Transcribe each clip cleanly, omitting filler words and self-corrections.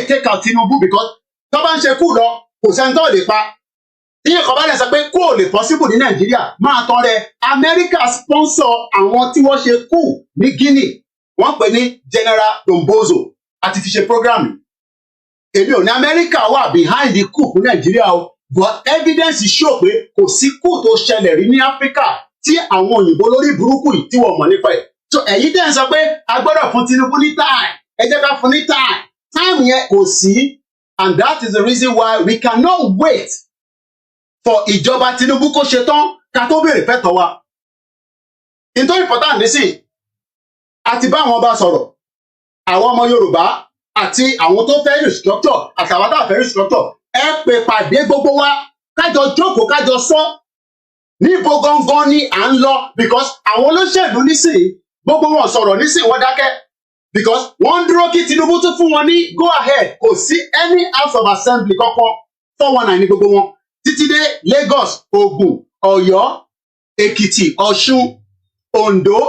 take out Tinubu, because tó bá ń ṣe coup lọ, kò sẹ́ni tó lè pa. Tíyẹn kan bá lè sọ pé coup ò lè possible ní Nàìjíríà, máa tán rẹ. Amẹ́ríkà sponsor àwọn tí wọ́n ṣe coup ní Guinea. Wọ́n pè ní General Dombozo àti fi ṣe program. Èmi ò ní Amẹ́ríkà wà behind the coup ní Nàìjíríà o, but evidence show pé kò sí coup tó ṣẹlẹ̀ rí ní Áfíríkà tí àwọn òyìnbó lórí burúkú yìí tí wọ́n mọ̀ nípa ẹ̀. So ẹ̀yin dẹ̀ ń sọ pé a gbọ́dọ̀ fún Tinubu ní time, ẹ jẹ́ ká fún ní time. Time yẹn kò sí, and that is the reason why we cannot wait for ìjọba Tinubu kó ṣe tán ká tó béèrè fẹ́tọ̀ wa. Nítorí important nísìn, a ti bá àwọn ọba sọ̀rọ̀, àwọn ọmọ Yorùbá àti àwọn tó fẹ́ restructure àtàwọn tá a fẹ́ restructure, ẹ pè pàdé gbogbo wa, kájọ jókòó, kájọ sọ níbo gangan ni à ń lọ, because àwọn olóṣèlú nísìnyí, gbogbo wọn sọ̀rọ̀ nísìnyí, wọ́n dákẹ́ because wọ́n ń dúró kí Tinubu tún fún wọn ní go ahead. Kò sí any House of Assembly kankan. 419 ní gbogbo wọn, títí dé Lagos, Ògùn, Ọ̀yọ́, Èkìtì, Ọ̀ṣun, Oǹdó,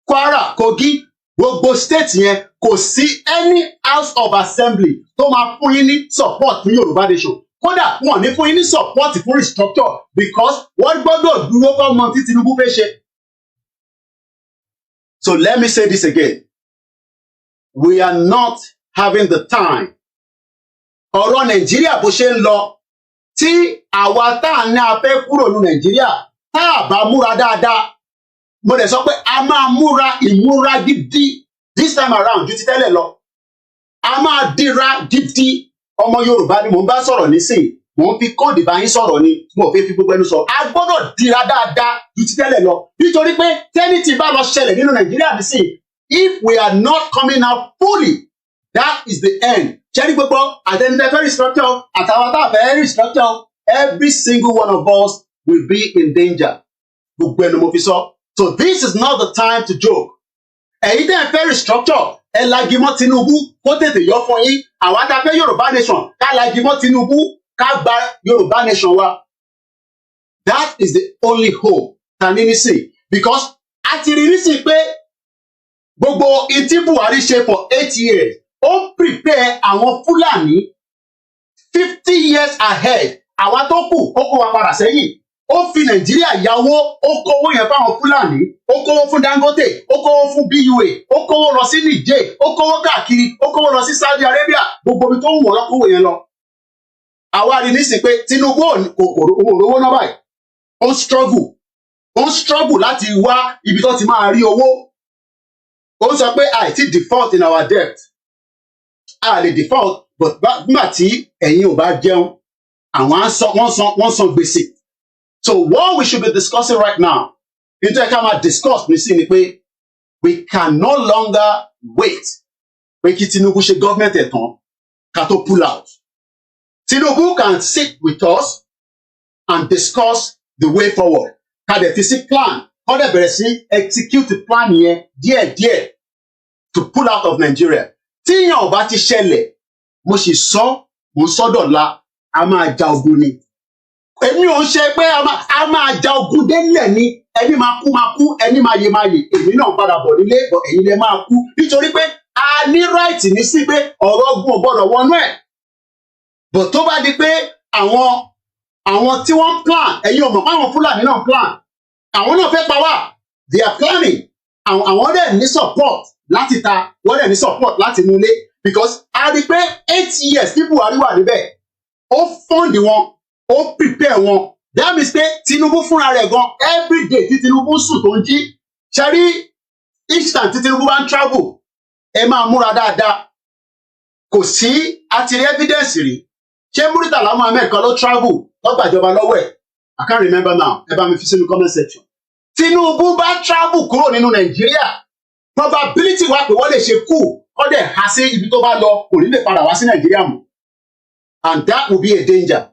Kwara, Kogi, gbogbo state yẹn, kò sí any House of Assembly tó máa fún yín ní support fún Yorùbá nation. Kódà wọn ò ní fún yín ní support fún restructure, because wọ́n gbọ́dọ̀ dúró kọ́ mọ tí Tinubu fẹ́ ṣe. So let me say this again: we are not having the time. Ọ̀rọ̀ Nàìjíríà bó ṣe ń lọ, tí àwa tá à ń ní a fẹ́ kúrò ní Nàìjíríà, tá a bá múra dáadáa, mo dẹ̀ sọ pé a máa múra ìmúra gidi this time around ju ti tẹ́lẹ̀ lọ. A máa dira gidi. Ọmọ Yorùbá ni mò ń bá sọ̀rọ̀ nísìnyí, mò ń fi code bá yín sọ̀rọ̀ ni, mo ò fẹ́ fi gbogbo ẹnu sọ. A gbọ́dọ̀ dira dáadáa ju ti tẹ́lẹ̀ lọ, nítorí pé tẹ́ni tí bá lọ ṣẹlẹ̀ nínú Nàìjíríà nísìnyí, if we are not coming out fully, that is the end. Ṣẹ́rí gbogbo àtẹnudẹ fẹ́ restructure àtàwọn tá a fẹ́ restructure, every single one of us will be in danger. Gbogbo ẹnu mo fi sọ. So this is not the time to joke. Ẹ̀yin tẹ́ ẹ fẹ́ restructure, ẹ lagi mọ́ Tinubu kó tètè yọ fún yín. Àwa tá a fẹ́ Yorùbá nation, ká lagi mọ́ Tinubu, ká gba Yorùbá nation wa. That is the only hope ta ní nísìn, because a ti rí nísìn pé gbogbo ìtí Buhari ṣe for 8 years, ó prepare àwọn Fúlàní 50 years ahead. Àwa tó kù, ó kó wa padà sẹ́yìn. Ó fi Nàìjíríà yáwó, ó kówó yẹn fáwọn Fúlàní, ó kówó fún Dangote, ó kówó fún BUA, ó kówó lọ sí Niger, ó kówó káàkiri, ó kówó lọ sí Saudi Arabia. Gbogbo ibi tó ń wọ̀ lọ́kówó yẹn lọ. Àwa rí nísìn pé Tinubu kò rówó náà báyìí. Ó ń struggle, ó ń struggle láti wá ibi tó ti máa rí owó. Ó ń sọ pé àìtí default in our debt, a lè default, but nígbà tí ẹ̀yin ò bá jẹun, àwọn á san, wọ́n san, wọ́n san gbèsè. So what we should be discussing right now, nítorí ká máa discuss nísìn ni pé we can no longer wait pé kí Tinubu ṣe government ẹ̀ tán ká tó pull out. Tinubu can sit with us and discuss the way forward, ká dẹ̀ fi sí plan, kó dẹ̀ bẹ̀rẹ̀ sí execute the plan yẹn díẹ̀díẹ̀ to pull out of Nigeria. Tíyàn ò bá ti ṣẹlẹ̀, mo sì sọ, mo ń sọ́dọ̀ la, a máa ja ogun ni. Èmi ò ń ṣe pé a máa ja ogun délẹ̀ ni. Ẹni máa kú máa kú, ẹni máa yè máa yè. Èmi náà padà bọ̀ nílé bọ̀, ẹ̀yin lẹ máa kú, nítorí pé a ní right ní sí pé ọ̀rọ̀ ogun ò gbọ́dọ̀ wọnú ẹ̀. But tó bá di pé àwọn tí wọ́n ń plan, ẹ̀yin ò mọ̀ pé àwọn Fúlàní náà plan, àwọn náà fẹ́ pa wá. They are planning. Àwọn dẹ̀ ní support láti ta, wọ́n dẹ̀ ní support láti inú ilé, because a rí i pé 8 years tí Buhari wà níbẹ̀, ó fund wọn, ó prepare wọn. That means pé Tinubu fúnra rẹ̀ gan, every day tí Tinubu ń sùn tó ń jí ṣe rí, each time tí Tinubu bá ń travel, ẹ máa múra dáadáa. Kò sí àti rí evidence rí. Ṣé Muritala Muhammed kan ló travel tó gbàjọba lọ́wọ́ ẹ̀? I can't remember now. Ẹ bá mi fi sínú comment section. Tinubu bá travel kúrò nínú Nàìjíríà, probability wà pé wọ́n lè ṣe coup, kọ́ dẹ̀ há sí ibi tó bá lọ, kò ní lè padà wá sí Nàìjíríà mọ́, and that will be a danger.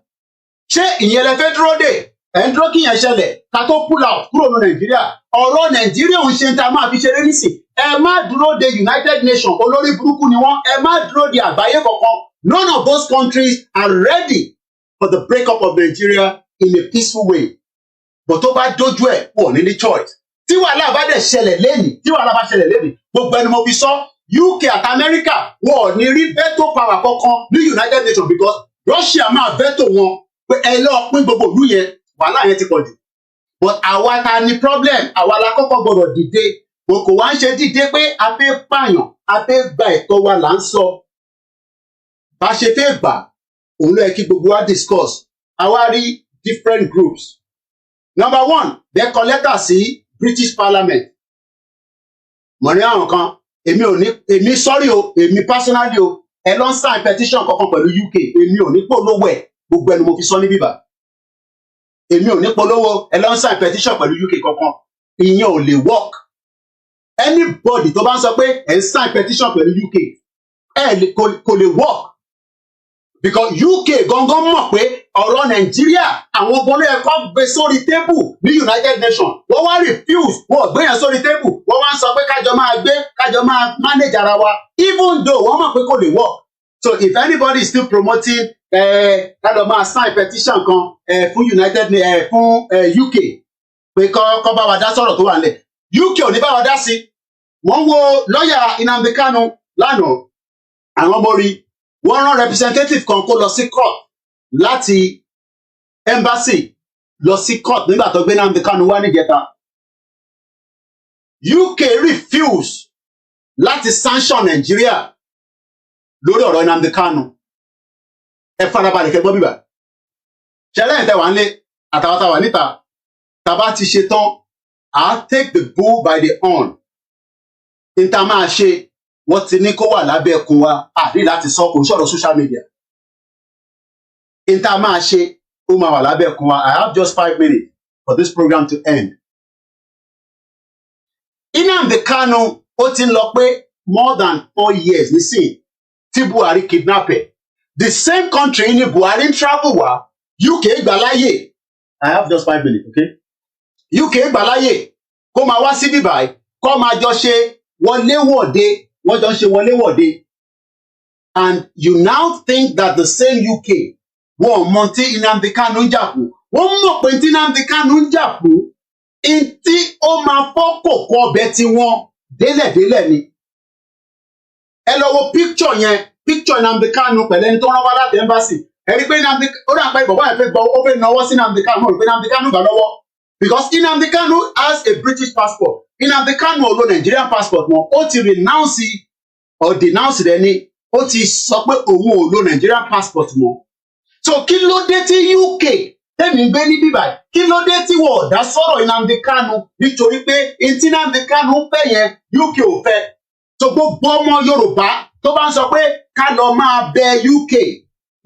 Ṣé ìyẹn lẹ fẹ́ dúró dè? Ẹ̀ ń dúró kí yẹn ṣẹlẹ̀ ká tó pull out kúrò ní Nàìjíríà? Ọ̀rọ̀ Nàìjíríà ń ṣe tá a máa fi ṣeré nísìn. Ẹ má dúró de United Nations, olórí burúkú ni wọ́n. Ẹ má dúró de àgbáyé kankan. None of those countries are ready for the breakup of Nigeria in a peaceful way, but tó bá dójú ẹ̀, wọ́n ní choice. Tí wàhálà bá dẹ̀ ṣẹlẹ̀ lẹ́nìí, tí wàhálà bá ṣẹlẹ̀ lẹ́nìí, gbogbo ẹni mo fi sọ, UK àti America, wọn ò ní rí veto power kankan ní United Nations, because Russia máa veto wọn pé ẹ lọ́ọ́ pín gbogbo ìlú yẹn, wàhálà yẹn ti pọ̀ jù. But àwa ta ni problem? Àwa la kọ́kọ́ gbọ́dọ̀ dìde. Kò wá ń ṣe dídé pé a fẹ́ pààyàn, a fẹ́ gba ẹ̀tọ́ wa là ń sọ. Bá ṣe fẹ́ gbà, òun ló yẹ kí gbogbo wa discuss. Àwa rí different groups. Number one, they kọ lẹ́tà sí British Parliament. Mọ̀ ní àwọn kan, èmi ò ní, èmi sorry o, èmi personally o, ẹ lọ ń sign petition kankan pẹ̀lú UK, èmi ò ní polówó ẹ̀. Gbogbo ẹnu mo fi sọ ní bíbà, èmi ò ní polówó ẹ lọ ń sign petition pẹ̀lú UK kankan. Ìyẹn ò lè work. Anybody tó bá ń sọ pé ẹ ń sign petition pẹ̀lú UK, ẹ kò lè work, because UK gangan mọ̀ pé ọ̀rọ̀ Nàìjíríà, àwọn ogun ló yẹ kó gbé sórí table ní United Nations. Wọ́n wá refuse, wọ́n ò gbé yẹn sórí table. Wọ́n wá ń sọ pé kájọ máa gbé, kájọ máa manage ara wa, even though wọ́n mọ̀ pé kò lè work. So if anybody is still promoting kájọ máa sign petition kan fún United fún UK pé kọ́ bá wa dá sọ̀rọ̀ tó wà nílẹ̀, UK ò ní bá wa dá sí. Wọ́n wo lọ́ọ̀yà Nnamdi Kanu lánàá, àwọn ọmọ rí wọ́n rán representative kan kó lọ sí court láti embassy lọ sí court nígbà tó gbé Nnamdi Kanu wá níjẹta. UK refuse láti sanction Nàìjíríà lórí ọ̀rọ̀ Nnamdi Kanu. Ẹ farabalẹ̀ kẹ́ gbọ́ bíbà ṣẹlẹ̀ tẹ́ wà nílé àtàwọn táwà níta. Tàbá ti ṣe tán, à take the bull by the horn. N ta máa ṣe, wọ́n ti ní kó wà lábẹ́ ẹkùn wa, àní láti sọ, kò ń sọ̀rọ̀ social media. N ta máa ṣe, ó máa wà lábẹ́ ẹkùn wa. I have just 5 minutes for this program to end. Nnamdi Kanu, ó ti ń lọ pé more than 4 years nísìn tí Buhari kidnap ẹ̀. The same country ní Buhari ń travel wá. UK gbà láyè. I have just 5 minutes, okay? UK gbà láyè kó máa wá síbí báyìí, kó máa jọ ṣe wọléwọ̀de, wọ́n jọ ń ṣe wọléwọ̀de. And you now think that the same UK, wọn ò mọ tí Nnamdi Kanu ń jà fún? Wọ́n mọ̀ pé tí Nnamdi Kanu ń jà fún, ntí ó máa fọ́ kòkó ọbẹ̀ tiwọn délẹ̀délẹ̀ ni. Ẹ lọ wo picture yẹn, picture Nnamdi Kanu pẹ̀lú ẹni tó rán wá láti embassy. Ẹ rí i pé Nnamdi, ó dà pé bàbá yẹn fẹ́ gbọ́, ó fẹ́ nawọ́ sí Nnamdi Kanu. Ó rí i pé Nnamdi Kanu gbà lọ́wọ́, because Nnamdi Kanu has a British passport. Nnamdi Kanu ò lo Nigerian passport mọ́. Ó ti renounce or denounce rẹ ni, ó ti sọ pé òun ò lo Nigerian passport mọ́. So kí ló dé tí UK tẹ́mi ń gbé ní bíbá, kí ló dé tí wọ́n ò dá sọ̀rọ̀ Nnamdi Kanu? Nítorí pé ntí Nnamdi Kanu fẹ́ yẹn, UK ò fẹ́. So gbogbo ọmọ Yorùbá tó bá ń sọ pé ká lọ máa bẹ UK,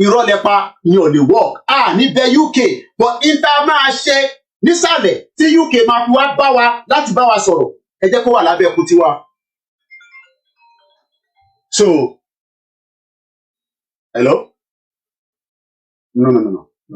irọ́ lẹ pa, ni ò lè work. A ní bẹ UK, but inter máa ṣe nísàlẹ̀ tí UK máa fi wá bá wa láti bá wa sọ̀rọ̀, ẹ jẹ́ kó wà lábẹ́ ẹkú tiwa. So hello, no, no, no, no.